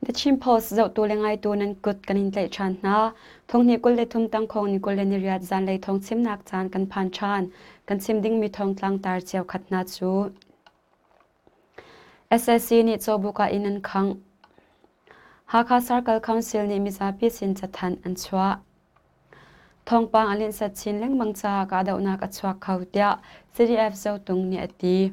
The Chin Post zohtu le ngaitu nan kut kan in tlaih ṭhan hna. Thonghnih 23 tangkhawng ni 28 zanlei thawng chimnak caan kan phan ṭhan. Kan chim dingmi thawng tlangtar cheukhat hna cu SSC nih cawbuk ah inn an khangh. Hakha Circle Council nih mizapi sin cathanh an chuah. Thawngpang a linhsat chin lengmang caah kahdohnak a chuak kho tiah CDF Zotung nih a ti.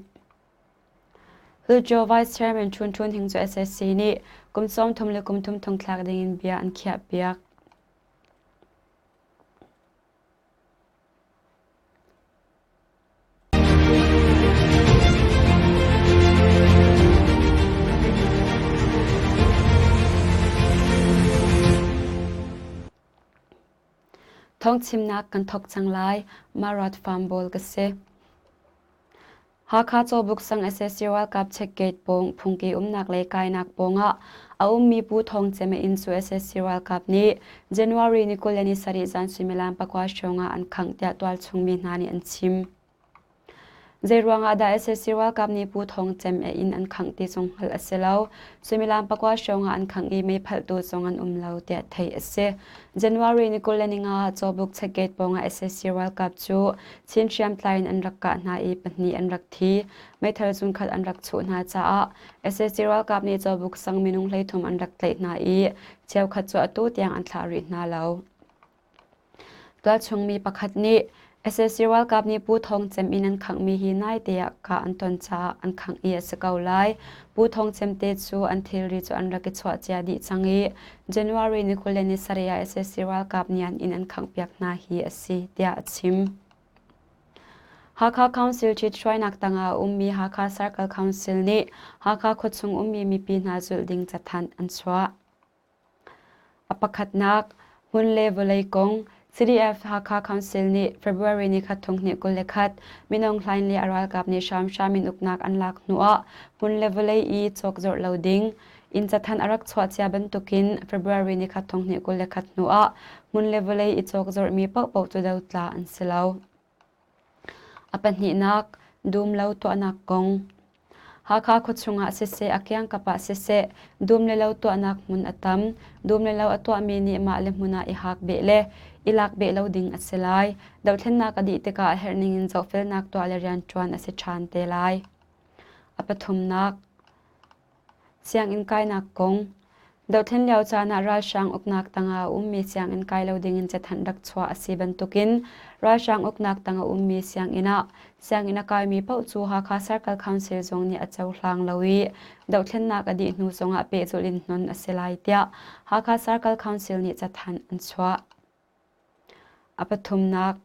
Hluttaw Vice Chairman Htun Htun Hing cu SSC nih kum 30 le kum thum thongthlak dingin bia an khiahpiak. Thawngchimnak kan thawk cang lai. Marat Farm Ball ka si. Hakha Cawbuk sang sac ralkap check gate pawng phungki umnak le kainak pawngah a ummi Pu Thawng Cem inn cu sac ralkap nih January ni 27 zan suimilam pakua hrawngah an khangh tiah tualchung mi hna nih an chim. Zeiruang ah dah sac ralkap nih Pu Thawng Cem a inn an khangh ti zong hngalh a si lo. Suimilam pakua hrawngah an khangh i meiphalhtu zong an um lo tiah theih a si. January ni 25 Cawbuk check gate pawngah sac ralkap cu Chin hriamtlai in an rak kah hna i pahnih an rak thi. Meithal zunkhat an rak chuh hna caah sac ralkap nih Cawbuk sang minung 13 an rak tlaih hna i cheukhat cu atu tiang an thlah rih hna lo. Tualchung mi pakhat nih sac ralkap nih Pu Thawng Cem inn an khanghmi hi naite ah kah an ton caah an khangh i a si ko lai. Pu Thawng Cem te cu an thilri cu an rak i chuah cia dih cang i January ni 27 ah sac ralkap nih an inn an khanghpiak hna hi a si, tiah a chim. Hakha Council ṭhithruainak tangah a ummi Hakha Circle Council nih Hakha khuachung ummi mipi hna zulh ding cathanh an chuah. A pakhatnak, hmun le vawlei kong CDF Hakha Council nih February ni khat thong hnih 21 Minung Hlaing le a ralkap nih hramhram in uknak an lak hnuah hmun le vawlei i cawkzorh lo ding inn cathanh a rak chuah cia bantukin February ni khat thong hnih 21 hnuah hmun le vawlei i cawkzorhmi paohpaoh cu dotla an si lo. A pahnihnak, dum lo tuahnak kong. Hakha khuachung ah siseh, a kiangkap ah siseh, dum le lo tuahnak hmun a tam. Dum le lo a tuahmi nih mah le hmun ah i hak beh le i lak beh lo ding a si lai. Dohthlennak a dih tikah a herh ning in zohfelnak tuah le rianṭuan a si ṭhan te lai. A pathumnak, Sianginn kainak kong. Dohthlen lio caan ah ralhrang uknak tangah a ummi sianginn kai lo dingin cathanh rak chuah a si bantukin ralhrang uknak tang a ummi sianginn ah sianginn a kaimi paoh cu Hakha Circle Council zong nih a cohlang lo i dohthlennak a dih hnu zongah pehzulh in hnon a si lai tiah Hakha Circle Council nih cathanh an chuah. A pathumnak,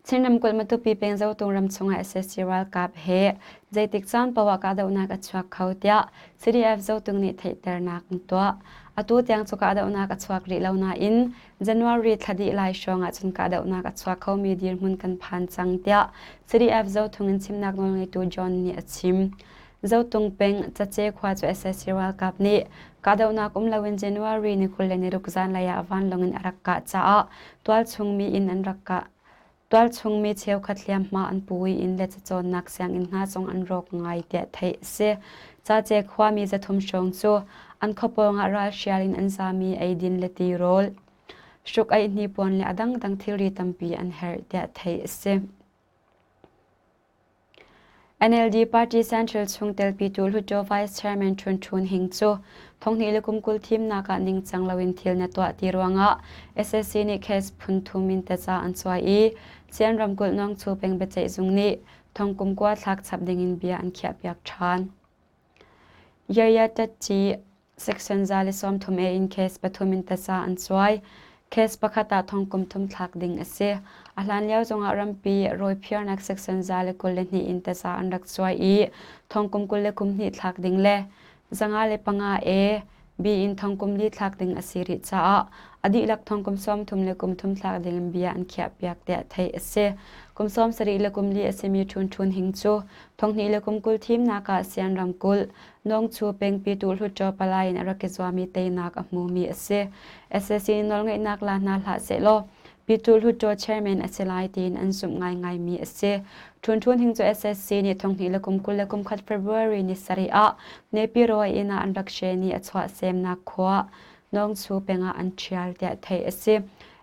Chin ramkulh Matupi peng Zotung ram chungah sac ralkap he zeitik caan paoh ah kahdohnak a chuak kho tiah CDF Zotung nih theihternak an tuah. Atu tiang cu kahdohnak a chuak rih lo nain January thla dih lai hrawng ah cun kahdohnak a chuak khomi dirhmun kan phan cang tiah CDF Zotung in chimnak nawlngeitu John nih a chim. Zotung peng Cace khua cu sac ralkap nih kahdohnak um loin January ni 26 zanlei ah vanlawng in a rak kah caah tualchung mi inn an rak kah. Tualchung mi cheukhat hliamhma an pu i inn le cacawnnak sianginn hna zong an rawk ngai tiah theih a si. Cace khuami 300 hrawng cu an khuapawng ah ralhrial in an zami eidin le tirawl, hruk-aih hnipuan le a dangdang thilri tampi an herh tiah theih a si. NLD Party Central chungtel pitu Hluttaw Vice Chairman Htun Htun Hing cu thonghnih le kum 20 thimnak ah ningcang loin thil na tuah ti ruangah SSC nih case phun thum in taza an cuai i Chin ramkulh Nawngchu peng biaceih zung nih thong kum kua thlak chap dingin bia an khiahpiak ṭhan. Yaya Tat-ci Section 130 A in case pathum in taza an cuai. Case pakhat ah thong kum thum thlak ding a si. A hlan lio zongah rampi rawiphiarnak section 122 in taza an rak cuai i thong kum 22 thlak ding le 55 A B in thong kum li thlak ding a si rih caah a dihlak thong kum 33 le kum thum thlak ding in bia an khiahpiak tiah theih a si. Kum 74 le kum li a simi Ṭhun Ṭhun Hing cu thong hnih le kum 20 thimnak ah Sian ramkulh Nawngchu pengpi tu Hluttaw palai in a rak i zuam i teinak a hmumi a si. SSC nawlngeihnak la hna hlah sehlaw Pyituh Hluttaw chairman a si lai tiin an zumh ngaingaimi a si. Htun Htun Hing cu SSC nih thonghnih le kum 21 February ni sarih ah Nepiro inn ah an rak hren i a chuahsemnak khua Nawngchu peng ah an ṭhial tiah theih a si.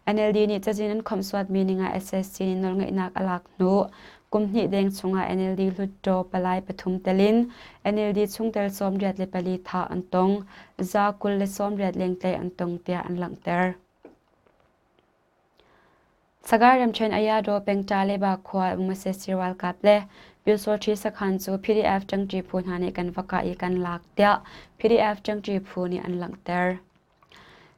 NLD nih cazin an khawmhsuatmi ning ah SSC nih nawlngeihnak a lak hnu kum hnih deng chungah NLD Hluttaw palai pathum tel in NLD chungtel 84 thah an tong, 128 lengtlei an tong tiah an langhter. Sagaing ramṭhen Ayadaw pengṭa le Bakhua um SSC ralkap le Pyusawṭhi sakhan cu PDF ṭangṭi phu hna nih kan va kah i kan lak tiah PDF ṭangṭi phu nih an langhter.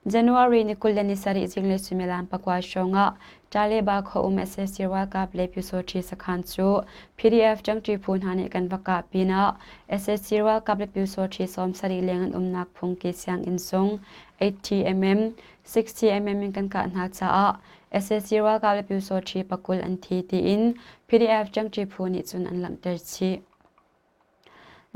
January ni 27 zinglei suimilam 9 hrawng ah Ṭaleba khua um SSC ralkap le Pyusawṭhi sakhan cu PDF ṭangṭi phu hna nih kan va kah pinah SSC ralkap le Pyusawṭhi 70 leng an umnak phungki sianginn zung 80mm, 60mm in kan kah hna caah SSC ralkap le Pyusawṭhi pakul an thi tiin PDF ṭangṭi phu nih cun an langhter chih.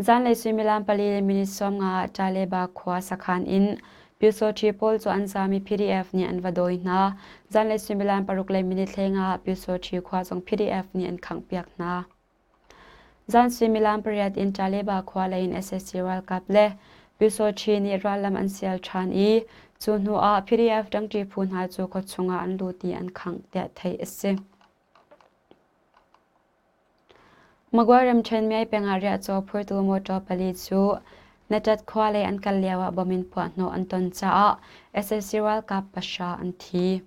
Zanlei suimilam 4 le minute 50 ah Ṭaleba khua sakhan in Pyusawṭhi pawl cu an zaam i PDF nih an va dawi hna. Zanlei suimilam 6 le minute 15 ah Pyusawṭhi khua zong PDF nih an khanghpiak hna. Zan suimilam 8 in Ṭaleba khua lei in SSC ralkap le Pyusawṭhi nih rallam an sial ṭhan i cu hnu ah PDF ṭangṭi phu hna cu khuachung ah an lut i an khangh tiah theih a si. Magway ramṭhen Myay peng ah riahcaw phurtu motor pali cu Natat khua lei an kal lioah bom in puahhnawh an ton caah SSC ralkap pahra an thi.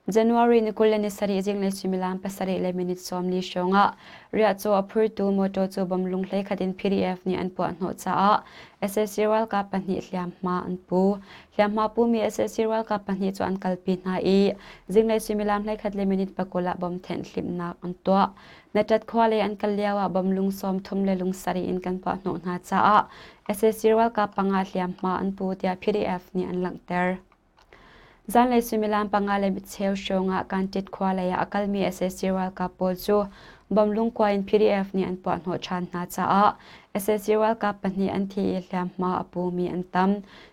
January ni 27 zinglei suimilam 7 le minute 40 hrawng ah riahcaw a phurtu motor cu bom lung hleikhat in PDF nih an puahhnawh caah SSC ralkap pahnih hliamhma an pu. Hliamhma pumi SSC ralkap pahnih cu an kalpi hna i zinglei suimilam 11 le minute 20 ah bom thenh hlimnak an tuah. Natat khua lei an kal lio ah bom lung 30 le lung sarih in kan puahhnawh hna caah SSC ralkap panga hliamhma an pu tiah PDF nih an langhter. Zanlei suimilam 5 le cheu hrawng ah Kantit khua lei ah a kalmi SSC ralkap pawl cu bom lungkua in PDF nih an puahhnawh ṭhan hna caah SSC ralkap pahnih an thi i hliamhma a pumi an tam.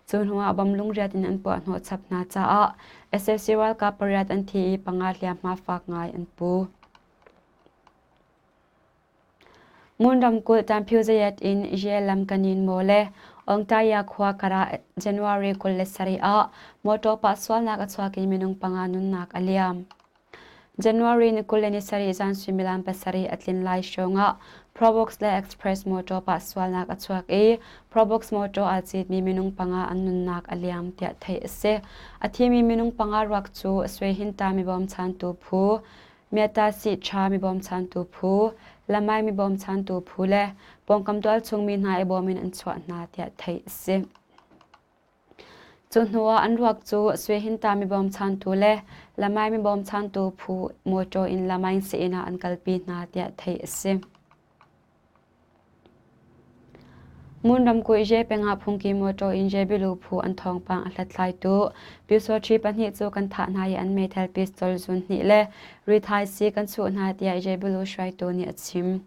Cu hnuah bom lungriat in an puahhnawh chap hna caah SSC ralkap pariat an thi i panga hliamhma fak ngai an pu. Ngun ramkulh Tanphu Zayat in Ye lam kanin maw le Ongtaya khua karah January 27 ah motor pah sualnak a chuak i minung panga nunnak a liam. January ni 27 zan suimilam 7 a tlin lai hrawng ah Probox le Express motor pah sualnak a chuak i Probox motor aa citmi minung panga an nunnak a liam tiah theih a si. A thimi minung panga ruak cu Swe Hinta mibawmchantu phu Myatasi ṭha mi bawmchantu phu, Lamai mi bawmchantu phu le pawngkam tualchung mi hna i bawm in an chuah hna tiah theih a si. Cu hnuah an ruak cu Swehinta mi bawmchantu le Lamai mi bawmchantu phu mawṭaw in Lamaing sii-inn ah an kalpi hna tiah theih a si. Ngun ramkulh Ye peng ah phungki mawṭaw in Jebilu phu an thawngpang a hlathlaitu Pyusawṭhi pahnih cu kan thah hna i an meithal pistol zun hnih le rithaisii kan chuh hna tiah Jebilu hruaitu nih a chim.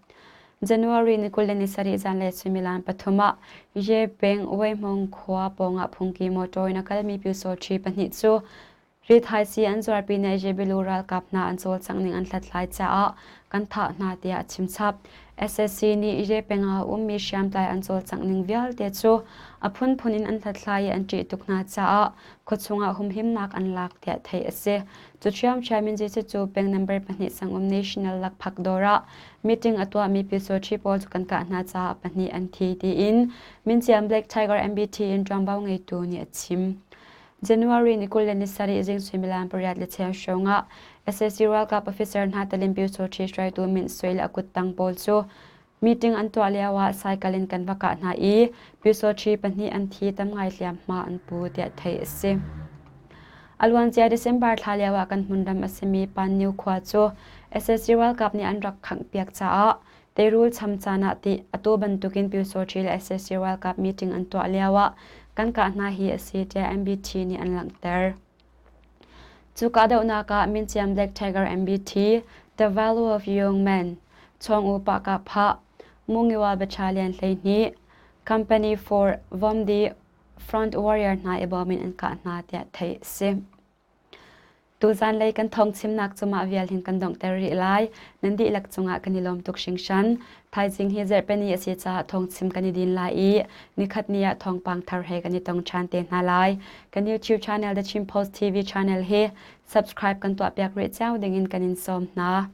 January ni 27 zanlei suimilam 3 ah Ye peng Weihmong khua pawngah phungki mawṭaw in a kalmi Pyusawṭhi pahnih cu Rithaisii an zuar pinah Jebilu ralkap hna an cawlcangh ning an hlathlai caah kan thah hna tiah a chim chap. SSC nih Ye peng ah a ummi hriamtlai an cawlcangh ning vialte cu a phunphun in an hlathlai i an ṭih tuk hna caah khuachung ah humhimnak an lak tiah theih a si. Cu ṭhiamṭhiam in Jesuh cu peng number pahnih sangum National lakphak dawr ah meeting a tuahmi Pyusawṭhi pawl cu kan kah hna caah pahnih an thi tiin Minciam Black Tiger MBT in ṭuanvo ngeitu nih a chim. January ni 27 zing suimilam 8 le cheu hrawng ah SSC ralkap officer hna telin Pyusawṭhi hruaitu Mint Sui le a kuttang pawl cu meeting an tuah lio ah cycle in kan va kah hna i Pyusawṭhi pahnih an thi tam ngai hliamhma an pu tiah theih a si. A luancia December thla lio ah kan hmunram a simi Panniu khua cu SSC ralkap nih an rak khanghpiak caah Teirul cham caan ah ti atu bantukin Pyusawṭhi le SSC ralkap meeting an tuah lio ah kan kah hna hi a si tiah MBT nih an langhter. Cu kahdohnak ah Minciam Black Tiger MBT, The Value of Young Men, Chawng U Pah Kah Phah, Mungiwa Battalion 12, Company 4 Vomdi Front Warrior hna i bawm in an kah hna tiah theih a si. Tuzanlei kan thawngchimnak cu mah vial hin kan donghter rih lai. Nan dihlak cungah kan i lawm tuk hringhran. Thaizing hi zarhpini a si caah thawngchim kan i din lai i nikhat ni ah thawngpang thar he kan i tong ṭhan te hna lai. Kan YouTube channel The Chin Post TV channel hi subscribe kan tuahpiak rih cio dingin kan in sawm hna.